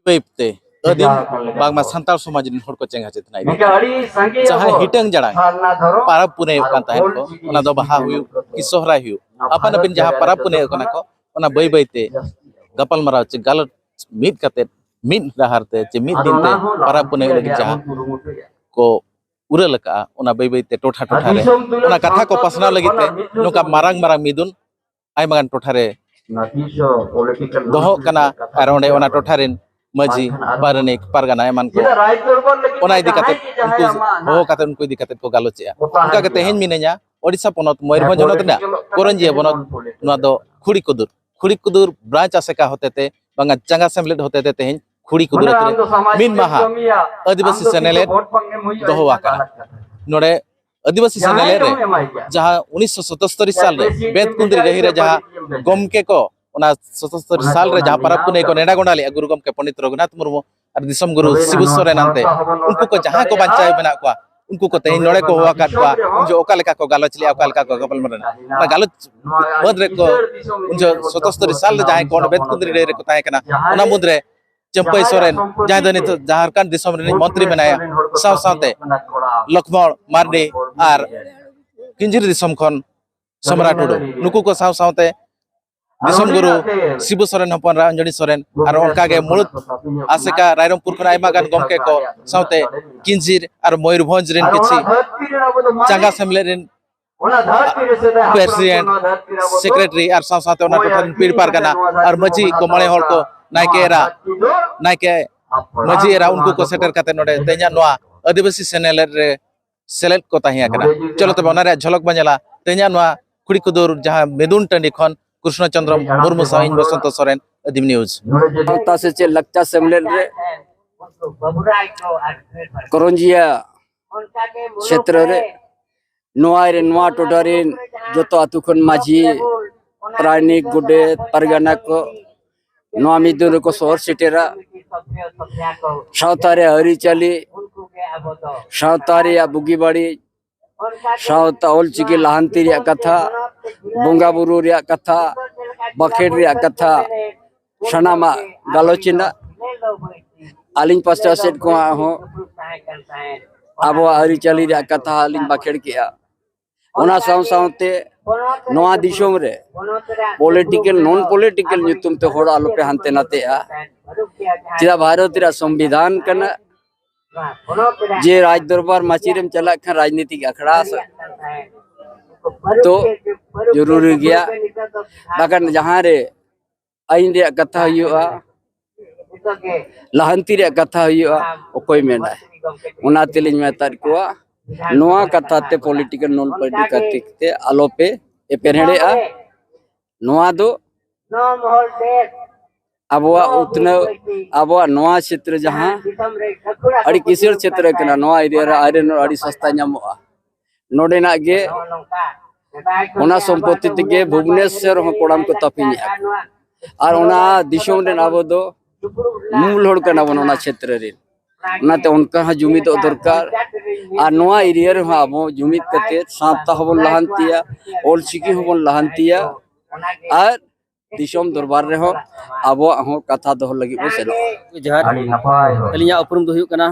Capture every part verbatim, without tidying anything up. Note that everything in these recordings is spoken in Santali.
ᱵᱟᱹᱭ ᱛᱮ ᱟᱹᱫᱤᱢ ᱵᱟᱝᱢᱟ ᱥᱟᱱᱛᱟᱲ ᱥᱚᱢᱟᱡᱽ ᱨᱮᱱ ᱦᱚᱲ ᱠᱚ ᱪᱮᱸᱜᱷᱟ ᱪᱮᱛᱱᱟ ᱤᱫᱤ᱾ ᱡᱟᱦᱟᱸ ᱦᱤᱴᱟᱹᱝ ᱡᱟᱲᱟᱝ ᱯᱟᱨᱟᱵᱽ ᱯᱩᱱᱟᱹᱭᱚᱜ ᱠᱟᱱ ᱛᱟᱦᱮᱸᱫ ᱠᱚ, ᱚᱱᱟ ᱫᱚ ᱵᱟᱦᱟ ᱦᱩᱭᱩᱜ ᱠᱤ ᱥᱚᱦᱨᱟᱭ ᱦᱩᱭᱩᱜ, ᱟᱯᱟᱱ ᱟᱹᱯᱤᱱ ᱡᱟᱦᱟᱸ ᱯᱟᱨᱟᱵᱽ ᱯᱩᱱᱟᱹᱭᱚᱜ ᱠᱟᱱᱟ ᱠᱚ, ᱚᱱᱟ ᱵᱟᱹᱭ ᱵᱟᱹᱭ ᱛᱮ ᱜᱟᱯᱟᱞᱢᱟᱨᱟᱣ ᱪᱮ ᱜᱟᱞᱚᱪ ᱢᱤᱫ ᱠᱟᱛᱮ, ᱢᱤᱫ ᱰᱟᱦᱟᱨ ᱛᱮ ᱪᱮ ᱢᱤᱫ ᱫᱤᱱ ᱛᱮ ᱯᱟᱨᱟᱵᱽ ᱯᱩᱱᱟᱹᱭᱚᱜ ᱞᱟᱹᱜᱤᱫ ᱡᱟᱦᱟᱸ ᱠᱚ ᱩᱨᱟᱹᱞ ᱟᱠᱟᱫᱼᱟ, ᱚᱱᱟ ᱵᱟᱹᱭ ᱵᱟᱹᱭ ᱛᱮ ᱴᱚᱴᱷᱟ ᱴᱚᱴᱷᱟ ᱨᱮ ᱚᱱᱟ ᱠᱟᱛᱷᱟ ᱠᱚ ᱯᱟᱥᱱᱟᱣ ᱞᱟᱹᱜᱤᱫ ᱛᱮ ᱱᱚᱝᱠᱟ ᱢᱟᱨᱟᱝ ᱢᱟᱨᱟᱝ ᱢᱤᱫᱩᱱ ᱟᱭᱢᱟ ᱜᱟᱱ ᱴᱚᱴᱷᱟ ᱨᱮ ᱫᱚᱦᱚᱜ ᱠᱟᱱᱟ᱾ ᱟᱨ ᱚᱸᱰᱮ ᱚᱱᱟ ᱴᱚᱴᱷᱟ ᱨᱮᱱ ᱢᱟᱹᱡᱷᱤ, ᱯᱟᱨᱟᱱᱤᱠ, ᱯᱟᱨᱜᱟᱱᱟ ᱮᱢᱟᱱ ᱠᱚ ᱚᱱᱟ ᱤᱫᱤ ᱠᱟᱛᱮ ᱩᱱᱠᱩ ᱦᱚᱦᱚ ᱠᱟᱛᱮ ᱩᱱᱠᱩ ᱤᱫᱤ ᱠᱟᱛᱮ ᱠᱚ ᱜᱟᱞᱚᱪᱮᱜᱼᱟ᱾ ᱚᱱᱠᱟ ᱜᱮ ᱛᱮᱦᱮᱧ ᱢᱤᱱᱟᱹᱧᱟ ᱳᱰᱤᱥᱟ ᱯᱚᱱᱚᱛ ᱢᱚᱭᱩᱨᱵᱷᱚᱸᱡᱽ ᱦᱚᱱᱚᱛ ᱨᱮᱱᱟᱜ ᱠᱚᱨᱚᱧᱡᱤᱭᱟᱹ ᱵᱚᱱᱚᱛ, ᱱᱚᱣᱟ ᱫᱚ ᱠᱷᱩᱲᱤ ᱠᱩᱫᱩᱨ, ᱠᱷᱩᱲᱤ ᱠᱩᱫᱩᱨ ᱵᱨᱟᱧᱪ ᱟᱥᱮᱠᱟ ᱦᱚᱛᱮᱛᱮ ᱵᱟᱝᱟ ᱪᱟᱸᱜᱟ ᱥᱮᱢᱞᱮᱫ ᱦᱚᱛᱮᱛᱮ ᱛᱮᱦᱮᱧ ᱠᱷᱩᱲᱤ ᱠᱩᱫᱩᱨ ᱟᱹᱛᱩ ᱨᱮ ᱢᱤᱫ ᱢᱟᱦᱟ ᱟᱹᱫᱤᱵᱟᱹᱥᱤ ᱥᱮᱱᱮᱞᱮᱫ ᱫᱚᱦᱚ ᱟᱠᱟᱱᱟ᱾ ᱱᱚᱰᱮ ᱟᱹᱫᱤᱵᱟᱹᱥᱤ ᱥᱮᱱᱮᱞᱮᱫ ᱨᱮ ᱡᱟᱦᱟᱸ ᱩᱱᱤᱥᱥᱚ ᱥᱚᱛᱚᱥᱛᱚᱨᱤ ᱥᱟᱞ ᱨᱮ ᱵᱮᱛᱠᱩᱸᱫᱽᱨᱤ ᱰᱟᱹᱦᱤ ᱨᱮ ᱡᱟᱦᱟᱸ ᱜᱚᱢᱠᱮ ᱠᱚ ᱚᱱᱟ ᱥᱚᱛᱚᱥᱛᱚᱨᱤ ᱥᱟᱞ ᱨᱮ ᱡᱟᱦᱟᱸ ᱯᱟᱨᱟᱵᱽ ᱯᱩᱱᱟᱹᱭ ᱠᱚ ᱱᱮᱰᱟ ᱜᱚᱸᱰᱟ ᱞᱮᱫᱼᱟ ᱜᱩᱨᱩ ᱜᱚᱢᱠᱮ ᱯᱚᱱᱰᱤᱛ ᱨᱚᱜᱷᱩᱱᱟᱛᱷ ᱢᱩᱨᱢᱩ ᱟᱨ ᱫᱤᱥᱚᱢ ᱜᱩᱨᱩ ᱥᱤᱵᱩ ᱥᱚᱨᱮᱱ ᱟᱱᱛᱮ, ᱩᱱᱠᱩ ᱠᱚ ᱡᱟᱦᱟᱸ ᱠᱚ ᱵᱟᱧᱪᱟᱣ ᱢᱮᱱᱟᱜ ᱠᱚᱣᱟ, ᱩᱱᱠᱩ ᱠᱚ ᱛᱮᱦᱮᱧ ᱱᱚᱰᱮ ᱠᱚ ᱦᱚᱦᱚ ᱟᱠᱟᱫ ᱠᱚᱣᱟ᱾ ᱩᱱ ᱡᱚᱦᱚᱜ ᱚᱠᱟ ᱞᱮᱠᱟ ᱠᱚ ᱜᱟᱞᱚᱪ ᱞᱮᱫᱼᱟ, ᱚᱠᱟ ᱞᱮᱠᱟ ᱠᱚ ᱜᱟᱯᱟᱞ ᱢᱟᱨᱟᱣ ᱞᱮᱫᱼᱟ, ᱚᱱᱟ ᱜᱟᱞᱚᱪ ᱢᱩᱫᱽ ᱨᱮ ᱠᱚ ᱩᱱ ᱡᱚᱦᱚᱜ ᱥᱚᱛᱚᱥᱛᱚᱨᱤ ᱥᱟᱞ ᱨᱮ ᱡᱟᱦᱟᱸᱭ ᱠᱚ ᱚᱸᱰᱮ ᱵᱮᱛᱠᱩᱸᱫᱽᱨᱤ ᱰᱟᱹᱦᱤ ᱨᱮᱠᱚ ᱛᱟᱦᱮᱸ ᱠᱟᱱᱟ, ᱚᱱᱟ ᱢᱩᱫᱽ ᱨᱮ ᱪᱟᱹᱢᱯᱟᱹᱭ ᱥᱚᱨᱮᱱ, ᱡᱟᱦᱟᱸᱭ ᱫᱚ ᱱᱤᱛᱚᱜ ᱡᱷᱟᱲᱠᱷᱚᱸᱰ ᱫᱤᱥᱚᱢ ᱨᱤᱱᱤᱡ ᱢᱚᱱᱛᱨᱤ ᱢᱮᱱᱟᱭᱟ, ᱥᱟᱶ ᱥᱟᱶᱛᱮ ᱞᱚᱠᱷᱢᱚᱬ ᱢᱟᱨᱰᱤ ᱟᱨ ᱠᱤᱧᱡᱷᱤᱨ ᱫᱤᱥᱚᱢ ᱠᱷᱚᱱ ᱥᱚᱢᱨᱟ ᱴᱩᱰᱩ, ᱱᱩᱠᱩ ᱠᱚ ᱥᱟᱶ ᱥᱟᱶᱛᱮ ᱫᱤᱥᱚᱢ ᱜᱩᱨᱩ ᱥᱤᱵᱩ ᱥᱚᱨᱮᱱ ᱦᱚᱯᱚᱱ ᱮᱨᱟ ᱚᱧᱡᱚᱱᱤ ᱥᱚᱨᱮᱱ, ᱟᱨ ᱚᱱᱠᱟᱜᱮ ᱢᱩᱲᱩᱫ ᱟᱥᱮᱠᱟ ᱨᱟᱭᱨᱚᱝᱯᱩᱨ ᱠᱷᱚᱱ ᱟᱭᱢᱟ ᱜᱟᱱ ᱜᱚᱢᱠᱮ ᱠᱚ ᱥᱟᱶᱛᱮ ᱠᱤᱧᱡᱷᱤᱨ ᱟᱨ ᱢᱚᱭᱩᱨᱵᱷᱚᱸᱡᱽ ᱨᱮᱱ ᱠᱤᱪᱷᱤ ᱪᱟᱸᱜᱟ ᱥᱮᱢᱞᱮᱫ ᱨᱮᱱ ᱯᱨᱮᱥᱤᱰᱮᱱᱴ, ᱥᱮᱠᱨᱮᱴᱟᱨᱤ ᱟᱨ ᱥᱟᱶ ᱥᱟᱶᱛᱮ ᱚᱱᱟ ᱴᱚᱴᱷᱟ ᱨᱮᱱ ᱯᱤᱲ ᱯᱟᱨᱜᱟᱱᱟ ᱟᱨ ᱢᱟᱹᱡᱷᱤ ᱠᱚ ᱢᱚᱬᱮ ᱦᱚᱲ ᱠᱚ, ᱱᱟᱭᱠᱮ ᱮᱨᱟ, ᱱᱟᱭᱠᱮ ᱢᱟᱹᱡᱷᱤ ᱮᱨᱟ, ᱩᱱᱠᱩ ᱠᱚ ᱥᱮᱴᱮᱨ ᱠᱟᱛᱮ ᱱᱚᱰᱮ ᱛᱮᱦᱮᱧᱟᱜ ᱱᱚᱣᱟ ᱟᱹᱫᱤᱵᱟᱹᱥᱤ ᱥᱮᱱᱮᱞᱮᱫ ᱨᱮ ᱥᱮᱞᱮᱫ ᱠᱚ ᱛᱟᱦᱮᱸ ᱠᱟᱱᱟ᱾ ᱪᱚᱞᱚ ᱛᱚᱵᱮ ᱚᱱᱟ ᱨᱮᱭᱟᱜ ᱡᱷᱚᱞᱚᱠ ᱵᱚᱱ ᱧᱮᱞᱟ ᱛᱮᱦᱮᱧᱟᱜ ᱱᱚᱣᱟ ᱠᱷᱩᱲᱤ ᱠᱩᱫᱩᱨ ᱡᱟᱦᱟᱸ ᱢᱮᱫᱩᱱ ᱴᱟᱺᱰᱤ ᱠᱷᱚᱱ ᱠᱨᱤᱥᱱᱚ ᱪᱚᱸᱫᱽᱨᱚ ᱢᱩᱨᱢᱩ ᱥᱟᱶ ᱤᱧ ᱵᱚᱥᱚᱱᱛᱚ ᱥᱚᱨᱮᱱ, ᱟᱹᱫᱤᱢ ᱱᱤᱭᱩᱡᱽ᱾ ᱥᱟᱶᱛᱟ ᱥᱮᱪᱮᱫ ᱞᱟᱠᱪᱟᱨ ᱥᱮᱢᱞᱮᱫ ᱨᱮ ᱠᱚᱨᱚᱧᱡᱤᱭᱟ ᱪᱷᱮᱛᱨᱚ ᱨᱮ ᱱᱚᱣᱟ ᱨᱮ, ᱱᱚᱣᱟ ᱴᱚᱴᱷᱟ ᱨᱮᱱ ᱡᱚᱛᱚ ᱟᱹᱛᱩ ᱠᱷᱚᱱ ᱢᱟᱹᱡᱷᱤ, ᱯᱟᱨᱟᱱᱤᱠ, ᱜᱚᱰᱮᱛ, ᱯᱟᱨᱜᱟᱱᱟ ᱠᱚ ᱱᱚᱣᱟ ᱢᱤᱫ ᱫᱤᱱ ᱨᱮᱠᱚ ᱥᱚᱦᱚᱨ ᱥᱮᱴᱮᱨᱟ᱾ ᱥᱟᱶᱛᱟ ᱨᱮᱭᱟᱜ ᱟᱹᱨᱤᱪᱟᱹᱞᱤ, ᱥᱟᱶᱛᱟ ᱨᱮᱭᱟᱜ ᱵᱩᱜᱤ ᱵᱟᱹᱲᱤᱡ, ᱥᱟᱶᱛᱟ ᱚᱞᱪᱤᱠᱤ ᱞᱟᱦᱟᱱᱛᱤ ᱨᱮᱭᱟᱜ ᱠᱟᱛᱷᱟ, ᱵᱚᱸᱜᱟ ᱵᱩᱨᱩ ᱨᱮᱭᱟᱜ ᱠᱟᱛᱷᱟ, ᱵᱟᱠᱷᱮᱲ ᱨᱮᱭᱟᱜ ᱠᱟᱛᱷᱟ, ᱥᱟᱱᱟᱢᱟᱜ ᱜᱟᱞᱚᱪ ᱮᱱᱟ᱾ ᱟᱹᱞᱤᱧ ᱯᱟᱥᱴᱟ ᱥᱮᱫ ᱠᱷᱚᱱᱟᱜ ᱦᱚᱸ ᱟᱵᱚᱣᱟᱜ ᱟᱹᱨᱤᱪᱟᱹᱞᱤ ᱨᱮᱭᱟᱜ ᱠᱟᱛᱷᱟ ᱞᱤᱧ ᱵᱟᱠᱷᱮᱲ ᱠᱮᱜᱼᱟ᱾ ᱚᱱᱟ ᱥᱟᱶ ᱥᱟᱶᱛᱮ ᱱᱚᱣᱟ ᱫᱤᱥᱚᱢ ᱨᱮ ᱯᱚᱞᱤᱴᱤᱠᱮᱞ, ᱱᱚᱱ ᱯᱚᱞᱤᱴᱤᱠᱮᱞ ᱧᱩᱛᱩᱢ ᱛᱮ ᱦᱚᱲ ᱟᱞᱚᱯᱮ ᱦᱟᱱᱛᱮ ᱱᱟᱛᱮᱜᱼᱟ᱾ ᱪᱮᱫᱟᱜ ᱵᱷᱟᱨᱚᱛ ᱨᱮᱭᱟᱜ ᱥᱚᱝᱵᱤᱫᱷᱟᱱ ᱠᱟᱱᱟ᱾ ᱡᱮ ᱨᱟᱡᱽ ᱫᱚᱨᱵᱟᱨ ᱢᱟᱹᱪᱤ ᱨᱮᱢ ᱪᱟᱞᱟᱜ ᱠᱷᱟᱱ ᱨᱟᱡᱽᱱᱤᱛᱤᱠ ᱟᱠᱷᱲᱟ ᱥᱮ ᱛᱚ ᱡᱚᱨᱩᱨᱤ ᱜᱮᱭᱟ᱾ ᱵᱟᱠᱷᱟᱱ ᱡᱟᱦᱟᱸ ᱨᱮ ᱟᱹᱭᱤᱱ ᱨᱮᱭᱟᱜ ᱠᱟᱛᱷᱟ ᱦᱩᱭᱩᱜᱼᱟ, ᱞᱟᱦᱟᱱᱛᱤ ᱨᱮᱭᱟᱜ ᱠᱟᱛᱷᱟ ᱦᱩᱭᱩᱜᱼᱟ, ᱚᱠᱚᱭ ᱢᱮᱱᱟᱭ? ᱚᱱᱟ ᱛᱮᱞᱤᱧ ᱢᱮᱛᱟᱫ ᱠᱚᱣᱟ, ᱱᱚᱣᱟ ᱠᱟᱛᱷᱟ ᱛᱮ ᱯᱚᱞᱤᱴᱤᱠᱮᱞ ᱱᱚᱱ ᱯᱚᱞᱤᱴᱤᱠᱮᱞ ᱛᱮ ᱟᱞᱚᱯᱮ ᱮᱯᱮᱨᱦᱮᱸᱰᱮᱜᱼᱟ᱾ ᱱᱚᱣᱟ ᱫᱚ ᱟᱵᱚᱣᱟᱜ ᱩᱛᱱᱟᱹᱣ, ᱟᱵᱚᱣᱟᱜ ᱱᱚᱣᱟ ᱪᱷᱮᱛᱨᱚ ᱡᱟᱦᱟᱸ ᱟᱹᱰᱤ ᱠᱤᱥᱟᱹᱬ ᱪᱷᱮᱛᱨᱚ ᱠᱟᱱᱟ, ᱱᱚᱣᱟ ᱮᱨᱤᱭᱟ ᱨᱮ ᱟᱭᱨᱚᱱ ᱟᱹᱰᱤ ᱥᱚᱥᱛᱟ ᱧᱟᱢᱚᱜᱼᱟ᱾ ᱱᱚᱰᱮᱱᱟᱜ ᱜᱮ ᱚᱱᱟ ᱥᱚᱢᱯᱚᱛᱤ ᱛᱮᱜᱮ ᱵᱷᱩᱵᱽᱱᱮᱥᱚᱨ ᱦᱚᱸ ᱠᱚᱲᱟᱢ ᱠᱚ ᱛᱟᱹᱯᱤᱧᱮᱜᱼᱟ᱾ ᱟᱨ ᱚᱱᱟ ᱫᱤᱥᱚᱢ ᱨᱮᱱ ᱟᱵᱚ ᱫᱚ ᱢᱩᱞ ᱦᱚᱲ ᱠᱟᱱᱟ ᱵᱚᱱ ᱚᱱᱟ ᱪᱷᱮᱛᱨᱚ ᱨᱮ᱾ ᱚᱱᱟᱛᱮ ᱚᱱᱠᱟ ᱦᱚᱸ ᱡᱩᱢᱤᱫᱚᱜ ᱫᱚᱨᱠᱟᱨ᱾ ᱟᱨ ᱱᱚᱣᱟ ᱮᱨᱤᱭᱟ ᱨᱮᱦᱚᱸ ᱟᱵᱚ ᱡᱩᱢᱤᱫ ᱠᱟᱛᱮ ᱥᱟᱶᱛᱟ ᱦᱚᱸᱵᱚᱱ ᱞᱟᱦᱟᱱᱛᱤᱭᱟ, ᱚᱞᱪᱤᱠᱤ ᱦᱚᱸᱵᱚᱱ ᱞᱟᱦᱟᱱᱛᱤᱭᱟ᱾ ᱟᱨ ᱫᱤᱥᱚᱢ ᱫᱚᱨᱵᱟᱨ ᱨᱮᱦᱚᱸ ᱟᱵᱚᱣᱟᱜ ᱦᱚᱸ ᱠᱟᱛᱷᱟ ᱫᱚᱦᱚ ᱞᱟᱹᱜᱤᱫ ᱵᱚᱱ ᱥᱮᱱᱚᱜᱼᱟ᱾ ᱡᱚᱦᱟᱨ᱾ ᱟᱹᱰᱤ ᱱᱟᱯᱟᱭ᱾ ᱟᱹᱞᱤᱧᱟᱜ ᱩᱯᱨᱩᱢ ᱫᱚ ᱦᱩᱭᱩᱜ ᱠᱟᱱᱟ,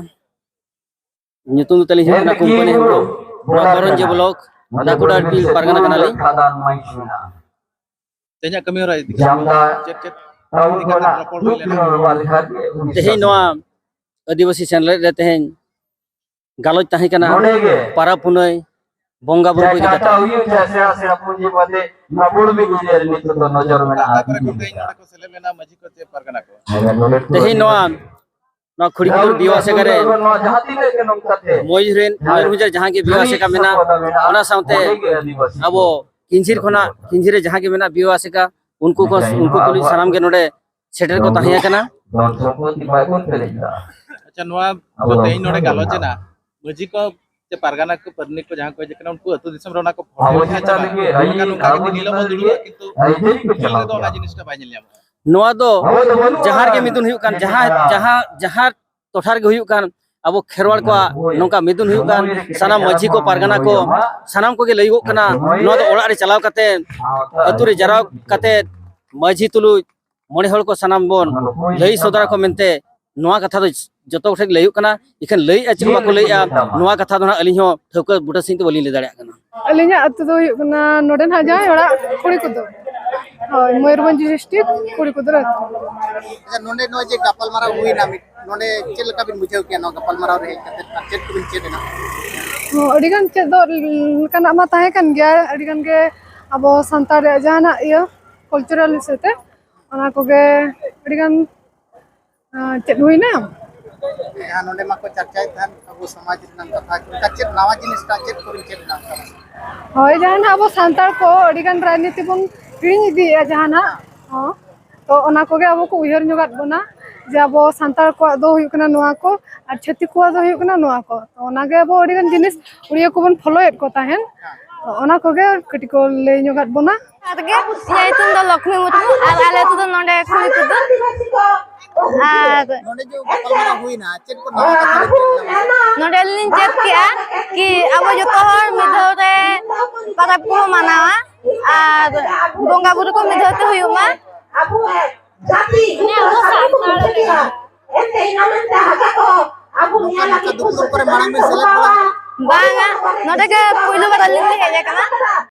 ᱧᱩᱛᱩᱢ ᱫᱚ ᱛᱟᱹᱞᱤᱧ ᱦᱩᱭᱩᱜ ᱠᱟᱱᱟ ᱠᱩᱢᱯᱟᱹᱱᱤ ᱦᱮᱢᱵᱨᱚᱢ, ᱱᱚᱣᱟ ᱵᱷᱚᱨᱚᱧᱡᱤ ᱵᱞᱚᱠ, ᱰᱟᱠᱩᱰᱟᱦᱟᱨ ᱯᱤᱞ ᱯᱟᱨᱜᱟᱱᱟ ᱠᱟᱱᱟᱞᱤᱧ᱾ ᱛᱮᱦᱮᱧᱟᱜ ᱠᱟᱹᱢᱤ ᱦᱚᱨᱟ ᱤᱫᱤ ᱠᱟᱛᱮ ᱪᱮᱫ ᱪᱮᱫ ᱤᱫᱤ ᱠᱟᱛᱮ ᱨᱚᱯᱚᱲ ᱦᱩᱭ ᱞᱮᱱᱟ? ᱛᱮᱦᱮᱧ ᱱᱚᱣᱟ ᱟᱹᱫᱤᱵᱟᱹᱥᱤ ᱥᱮᱢᱞᱮᱫ ᱨᱮ ᱛᱮᱦᱮᱧ ᱜᱟᱞᱚᱪ ᱛᱟᱦᱮᱸ ᱠᱟᱱᱟ ᱯᱟᱨᱟᱵᱽ ᱯᱩᱱᱟᱹᱭ, ᱵᱚᱸᱜᱟ ᱵᱩᱨᱩ ᱠᱚ ᱤᱫᱤ ᱠᱟᱛᱮ᱾ ᱚᱠᱟ ᱚᱠᱟ ᱠᱚᱨᱮ ᱠᱷᱚᱱ ᱛᱮᱦᱮᱧ ᱱᱚᱰᱮ ᱠᱚ ᱥᱮᱞᱮᱫ ᱞᱮᱱᱟ, ᱢᱟᱹᱡᱷᱤ ᱠᱚ ᱪᱮ ᱯᱟᱨᱜᱟᱱᱟ ᱠᱚ? ᱛᱮᱦᱮᱧ ᱱᱚᱣᱟ ᱱᱚᱣᱟ ᱠᱷᱩᱲᱤᱠᱩᱴᱩᱨ ᱵᱤᱣᱟ ᱟᱥᱮᱠᱟ ᱨᱮ ᱢᱚᱭᱩᱨ ᱨᱮᱱ, ᱢᱚᱭᱩᱨᱵᱷᱚᱸᱡᱽ ᱨᱮ ᱡᱟᱦᱟᱸ ᱜᱮ ᱵᱤᱣᱟ ᱟᱥᱮᱠᱟ ᱢᱮᱱᱟᱜ, ᱚᱱᱟ ᱥᱟᱶᱛᱮ ᱟᱵᱚ ᱠᱤᱧᱡᱷᱤᱨ ᱠᱷᱚᱱᱟᱜ, ᱠᱤᱧᱡᱷᱤᱨ ᱨᱮ ᱡᱟᱦᱟᱸ ᱜᱮ ᱢᱮᱱᱟᱜ ᱵᱤᱣᱟ ᱟᱥᱮᱠᱟ, ᱩᱱᱠᱩ ᱠᱚ, ᱩᱱᱠᱩ ᱛᱩᱞᱩᱡ ᱥᱟᱱᱟᱢ ᱜᱮ ᱱᱚᱰᱮ ᱥᱮᱴᱮᱨ ᱠᱚ ᱛᱟᱦᱮᱸ ᱠᱟᱱᱟ᱾ ᱟᱪᱪᱷᱟ, ᱱᱚᱣᱟ ᱛᱮᱦᱮᱧ ᱱᱚᱰᱮ ᱜᱟᱞᱚᱪ ᱮᱱᱟ, ᱢᱟᱹᱡᱷᱤ ᱠᱚ ᱥᱮ ᱯᱟᱨᱜᱟᱱᱟ ᱠᱚ, ᱯᱟᱨᱟᱱᱤᱠ ᱠᱚ ᱡᱟᱦᱟᱸ ᱠᱚ ᱦᱮᱡ ᱟᱠᱟᱱᱟ, ᱩᱱᱠᱩ ᱟᱹᱛᱩ ᱫᱤᱥᱚᱢ ᱨᱮ ᱚᱱᱟ ᱠᱚ ᱯᱷᱚᱴᱮᱞ ᱜᱮ ᱪᱟᱵᱟᱜᱼᱟ᱾ ᱢᱮᱱᱠᱷᱟᱱ ᱱᱚᱝᱠᱟ ᱜᱮ ᱫᱤᱱ ᱦᱤᱞᱳᱜ ᱵᱚᱱ ᱫᱩᱲᱩᱵᱼᱟ, ᱠᱤᱱᱛᱩ ᱯᱷᱤᱞᱰ ᱨᱮᱫᱚ ᱚᱱᱟ ᱡᱤᱱᱤᱥᱴᱟ ᱵᱟᱭ ᱧᱮᱞ ᱧᱟᱢᱚᱜᱼᱟ᱾ ᱱᱚᱣᱟ ᱫᱚ ᱡᱟᱦᱟᱸ ᱨᱮᱜᱮ ᱢᱤᱫᱩᱱ ᱦᱩᱭᱩᱜ ᱠᱟᱱ, ᱡᱟᱦᱟᱸ, ᱡᱟᱦᱟᱸ, ᱡᱟᱦᱟᱸ ᱴᱚᱴᱷᱟ ᱨᱮᱜᱮ ᱦᱩᱭᱩᱜ ᱠᱟᱱ, ᱟᱵᱚ ᱠᱷᱮᱨᱣᱟᱲ ᱠᱚᱣᱟᱜ ᱱᱚᱝᱠᱟ ᱢᱤᱫᱩᱱ ᱦᱩᱭᱩᱜ ᱠᱟᱱ, ᱥᱟᱱᱟᱢ ᱢᱟᱹᱡᱷᱤ ᱠᱚ, ᱯᱟᱨᱜᱟᱱᱟ ᱠᱚ, ᱥᱟᱱᱟᱢ ᱠᱚᱜᱮ ᱞᱟᱹᱭᱚᱜᱚᱜ ᱠᱟᱱᱟ, ᱱᱚᱣᱟ ᱫᱚ ᱚᱲᱟᱜ ᱨᱮ ᱪᱟᱞᱟᱣ ᱠᱟᱛᱮ, ᱟᱹᱛᱩ ᱨᱮ ᱡᱟᱨᱣᱟ ᱠᱟᱛᱮ, ᱢᱟᱹᱡᱷᱤ ᱛᱩᱞᱩᱡ ᱢᱚᱬᱮ ᱦᱚᱲ ᱠᱚ ᱥᱟᱱᱟᱢ ᱵᱚᱱ ᱞᱟᱹᱭ ᱥᱚᱫᱚᱨ ᱟᱠᱚ ᱢᱮᱱᱛᱮ ᱱᱚᱣᱟ ᱠᱟᱛᱷᱟ ᱫᱚ ᱡᱚᱛᱚ ᱠᱚᱴᱷᱮᱱ ᱞᱟᱹᱭᱚᱜ ᱠᱟᱱᱟ, ᱤᱠᱷᱟᱹᱱ ᱞᱟᱹᱭᱮᱫᱼᱟ ᱪᱮᱫ ᱵᱟᱠᱚ ᱞᱟᱹᱭᱮᱫᱼᱟ, ᱱᱚᱣᱟ ᱠᱟᱛᱷᱟ ᱫᱚ ᱦᱟᱸᱜ ᱟᱹᱞᱤᱧ ᱦᱚᱸ ᱴᱷᱟᱹᱣᱠᱟᱹ ᱵᱩᱴᱟᱹ ᱥᱟᱺᱦᱤᱡ ᱫᱚ ᱵᱟᱹᱞᱤᱧ ᱞᱟᱹᱭ ᱫᱟᱲᱮᱭᱟᱜ ᱠᱟᱱᱟ᱾ ᱟᱹᱞᱤᱧᱟᱜ ᱟᱹᱛᱩ ᱫᱚ ᱦᱩᱭᱩᱜ ᱠᱟᱱᱟ ᱱᱚᱰᱮ ᱱᱟᱦᱟᱜ ᱡᱟᱦᱟᱸᱭ ᱚᱲᱟᱜ ᱠᱩᱲᱤ ᱠᱚᱫᱚ, ᱦᱳᱭ, ᱢᱚᱭᱩᱨᱵᱷᱚᱸᱡᱽ ᱰᱤᱥᱴᱨᱤᱠᱴ ᱠᱩᱲᱤ ᱠᱚᱫᱚ ᱟᱹᱛᱩ᱾ ᱟᱪᱪᱷᱟ, ᱱᱚᱰᱮ ᱱᱚᱜᱼᱚᱭ ᱡᱮ ᱜᱟᱯᱟᱞᱢᱟᱨᱟᱣ ᱦᱩᱭᱱᱟ, ᱢᱤᱫ, ᱱᱚᱰᱮ ᱪᱮᱫ ᱞᱮᱠᱟ ᱵᱤᱱ ᱵᱩᱡᱷᱟᱹᱣ ᱠᱮᱜᱼᱟ ᱱᱚᱣᱟ ᱜᱟᱯᱟᱞᱢᱟᱨᱟᱣ ᱨᱮ ᱦᱮᱡ ᱠᱟᱛᱮ, ᱟᱨ ᱪᱮᱫ ᱠᱚᱵᱤᱱ ᱪᱮᱫ ᱮᱱᱟ? ᱦᱚᱸ, ᱟᱹᱰᱤᱜᱟᱱ ᱪᱮᱫ ᱫᱚ ᱞᱮᱠᱟᱱᱟᱜ ᱢᱟ ᱛᱟᱦᱮᱸ ᱠᱟᱱ ᱜᱮᱭᱟ, ᱟᱹᱰᱤᱜᱟᱱ ᱜᱮ ᱟᱵᱚ ᱥᱟᱱᱛᱟᱲ ᱨᱮᱭᱟᱜ ᱡᱟᱦᱟᱱᱟᱜ ᱤᱭᱟᱹ ᱠᱟᱞᱪᱟᱨᱟᱞ ᱦᱤᱥᱟᱹᱵ ᱛᱮ ᱚᱱᱟ ᱠᱚᱜᱮ ᱟᱹᱰᱤᱜᱟᱱ, ᱟᱸ, ᱪᱮᱫ ᱦᱩᱭᱱᱟ? ᱡᱟᱦᱟᱸ ᱱᱚᱰᱮ ᱢᱟᱠᱚ ᱪᱟᱨᱪᱟᱭᱮᱫ ᱛᱟᱦᱮᱸᱫ ᱟᱵᱚ ᱥᱚᱢᱟᱡᱽ ᱨᱮᱱᱟᱜ ᱠᱟᱛᱷᱟ, ᱚᱱᱠᱟ ᱪᱮᱫ ᱱᱟᱣᱟ ᱡᱤᱱᱤᱥ ᱴᱟᱜ ᱪᱮᱫ ᱠᱚᱵᱤᱱ ᱪᱮᱫ ᱮᱱᱟ ᱚᱱᱠᱟ? ᱦᱳᱭ, ᱡᱟᱦᱟᱸ ᱱᱟᱜ ᱟᱵᱚ ᱥᱟᱱᱛᱟᱲ ᱠᱚ ᱟᱹᱰᱤᱜᱟᱱ ᱨᱟᱡᱽᱱᱤᱛᱤ ᱵᱚᱱ ᱦᱤᱲᱤᱧ ᱤᱫᱤᱭᱮᱫᱼᱟ ᱡᱟᱦᱟᱸ ᱱᱟᱜ, ᱦᱚᱸ, ᱛᱚ ᱚᱱᱟ ᱠᱚᱜᱮ ᱟᱵᱚ ᱠᱚ ᱩᱭᱦᱟᱹᱨ ᱧᱚᱜᱟᱫ ᱵᱚᱱᱟ ᱡᱮ ᱟᱵᱚ ᱥᱟᱱᱛᱟᱲ ᱠᱚᱣᱟᱜ ᱫᱚ ᱦᱩᱭᱩᱜ ᱠᱟᱱᱟ ᱱᱚᱣᱟ ᱠᱚ ᱟᱨ ᱪᱷᱟᱹᱛᱤᱠ ᱠᱚᱣᱟᱜ ᱫᱚ ᱦᱩᱭᱩᱜ ᱠᱟᱱᱟ ᱱᱚᱣᱟ ᱠᱚ᱾ ᱛᱚ ᱚᱱᱟᱜᱮ ᱟᱵᱚ ᱟᱹᱰᱤᱜᱟᱱ ᱡᱤᱱᱤᱥ ᱩᱲᱤᱭᱟᱹ ᱠᱚᱵᱚᱱ ᱯᱷᱚᱞᱳᱭᱮᱫ ᱠᱚ ᱛᱟᱦᱮᱱ, ᱛᱚ ᱚᱱᱟ ᱠᱚᱜᱮ ᱠᱟᱹᱴᱤᱡ ᱠᱚ ᱞᱟᱹᱭ ᱧᱚᱜᱟᱫ ᱵᱚᱱᱟ᱾ ᱟᱨ ᱜᱮ ᱤᱧᱟᱹᱜ ᱧᱩᱛᱩᱢ ᱫᱚ ᱞᱚᱠᱷᱢᱤ ᱢᱩᱨᱢᱩ, ᱟᱨ ᱟᱞᱮ ᱟᱹᱛᱩ ᱫᱚ ᱱᱚᱰᱮ ᱠᱩᱲᱤ ᱠᱚᱫᱚ᱾ ᱟᱨ ᱱᱚᱰᱮ ᱡᱮ ᱜᱟᱯᱟᱞᱢᱟᱨᱟᱣ ᱦᱩᱭᱱᱟ, ᱪᱮᱫ ᱠᱚ ᱱᱟᱣᱟ ᱠᱟᱛᱷᱟ ᱵᱮᱱ ᱪᱮᱫ ᱮᱱᱟ? ᱱᱚᱰᱮ ᱞᱤᱧ ᱪᱮᱫ ᱠᱮᱜᱼᱟ ᱠᱤ ᱟᱵᱚ ᱡᱚᱛᱚ ᱦᱚᱲ ᱢᱤᱫ ᱫᱷᱟᱣ ᱨᱮ ᱯᱚᱨᱚᱵᱽ ᱠᱚ ᱢᱟᱱᱟᱣᱟ ᱟᱨ ᱵᱚᱸᱜᱟ ᱵᱩᱨᱩ ᱠᱚ ᱢᱤᱫ ᱫᱷᱟᱣ ᱛᱮ ᱦᱩᱭᱩᱜ ᱢᱟ᱾ ᱟᱵᱚ ᱥᱟᱱᱛᱟᱲ ᱱᱚᱝᱠᱟ ᱱᱚᱝᱠᱟ ᱫᱩᱯᱲᱩᱵ ᱠᱚᱨᱮ ᱢᱟᱲᱟᱝ ᱵᱮᱱ ᱥᱮᱞᱮᱫ ᱵᱟᱲᱟ ᱟᱠᱟᱱᱟ? ᱵᱟᱝᱟ, ᱱᱚᱰᱮ ᱜᱮ ᱯᱩᱭᱞᱩ ᱵᱟᱨ ᱟᱹᱞᱤᱧ ᱞᱤᱧ ᱦᱮᱡ ᱟᱠᱟᱱᱟ᱾